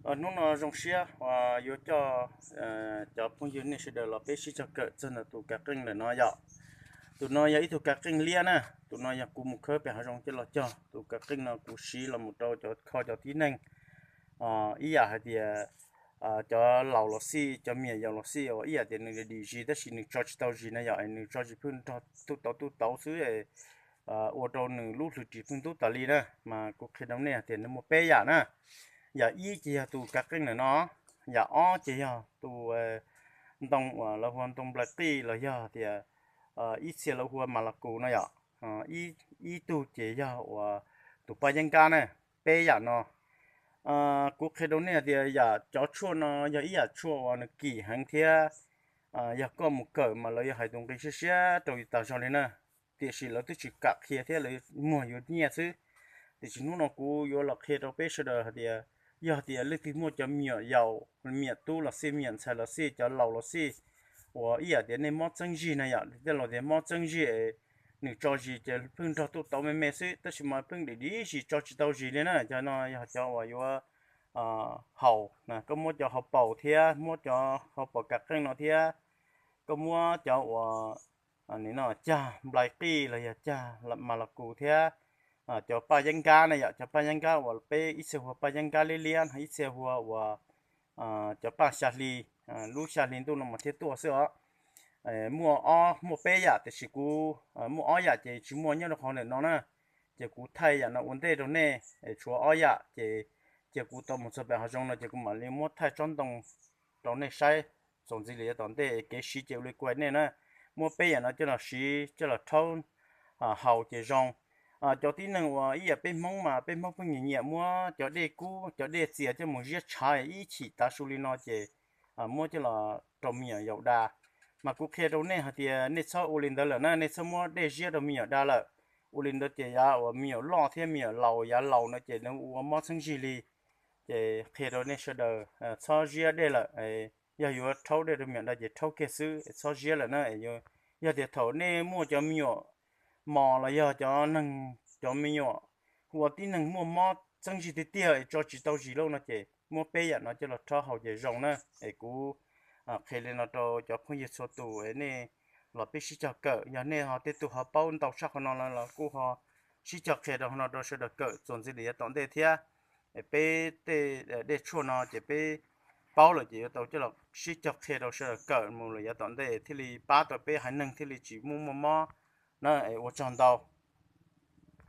Hnub no zoo siab uas yuav coj cov phooj ywg nej sawv daws los peb sib cog kawm txog ntawm tus kav qeej ntawm no yom. Tus no yog ib tug kav qeej liab na, tus no yog kuv mus khawb pem hav zoov coj los cog. Tus kav qeej no kuv siv los mus rau cov kho cov tib neeg, ib yam hais tias cov laus los xij, cov me nyuam yaus los xij, uas ib yam tias nws dim zis tab sis nws tso tsis tau zis na yom, nws tso zis pheej nrog tuj tauv tuj tauv xwb, ua rau nws lub hlwv ris pheej ntub tas li na. Mas kuv qhia rau nej hais tias nws muaj peb yam na. Yam ib ces yog tus kav qeej ntawm no, yam ob ces yog tus ntoo uas lawv hu ua ntoo nplais qij los yog tias ib txhia lawv hu ua mas los kus no yom. Ib tug ces yog uas tus paj yeeb nkab na. Peb yam no kuv qhia rau nej hais tias yam cov tshuaj no yog ib yam tshuaj uas nws kim heev thiab yog koj mus kawm mas lawv yuav hais tus nqi siab siab rau yus tas zog li na. Tiam sis lawv twb tsis kam qhia thiab lawv muag yuav nyiaj xwb. Tiam sis hnub no kuv yuav los qhia rau peb sawv daws hais tias yog tias leej twg muaj cov me nyuam yaus, me nyuam tub los xij, me nyuam ntxhais los xij, cov laus los xij, uas ib yam tias nej mob txeeb zig na yom, tej laus tias mob txeeb zig, nws tso zis ces pheej nrog tuj tauv me me xwb tab sis mas pheej dim dim zis tso tsis tau zis li na. Cov no yog cov uas yuav haus, koj muab cov hauv paus thiab muab cov hauv paus kav qeej no thiab koj muab cov uas no cag nplais qij los yog cag mas los kus thiab cov paj yeeb nkab na yom, cov paj yeeb nkab uas peb ib txhia hu ua paj yeeb nkab liab liab, ib txhia hu ua cov paj xya hli, lub xya hli ntuj no mas thiaj tuaj xwb os. Muaj ob, muaj peb yam tiam sis kuv muaj ob yam ces tsis muaj nyob rau qhov ntawm no na. Ces kuv thaij yam no ua ntej rau nej, tshuav ob yam ces cia kuv tau mus txog pem hav zoov no ces kuv mam li muab thaij tsob ntoo rau nej saib txuas ntxiv li yav tom ntej, kev siv ces ua li kuaib nej na. Muab peb yam no coj los siv coj los rhaub haus ces zoo. Cov tib neeg uas ib yam peb Hmoob mas peb Hmoob pheej nyiam nyiam muab cov dej kub cov dej txias coj mus ziab tshav ib chim tav su li no ces muab coj los rau me nyuam yaus da. Mas kuv qhia rau nej hais tias nej txhob ua li ntawd lawm na, nej txhob muab dej ziab rau me nyuam da lawm. Ua li ntawd ces yav uas me nyuam loj thiab me nyuam laus, yav laus no ces nws ua mob txheeb zig li. Ces qhia rau nej sawv daws txhob ziab dej lawm. Yog yuav rhaub dej rau me nyuam da ces rhaub kiag xwb, txhob ziab lawm na. Yog tias thaum nej muaj cov me nyuam mos los yog cov neeg, cov me nyuam hu ua tib neeg muaj mob txeeb zig tiag tiag es tso tsis tau zis lauj no ces muab peb yam no coj los rhaub haus ces zoo na. Es kuv qhia li no rau cov phooj ywg txhua tus es nej los peb sib cog kawm, yog nej ho tej tug ho paub ntau tshaj qhov no los kuj ho sib cog qhia rau qhov no rau sawv daws kawm txuas ntxiv li yav tom ntej thiab. Peb tej dej tshuaj no ces peb paub lawm ces yuav tau coj los sib cog qhia rau sawv daws kawm mus lawm yav tom ntej thiaj li pab tau peb haiv neeg thiaj li tsis muaj muaj mob na. Ua tsaug ntau.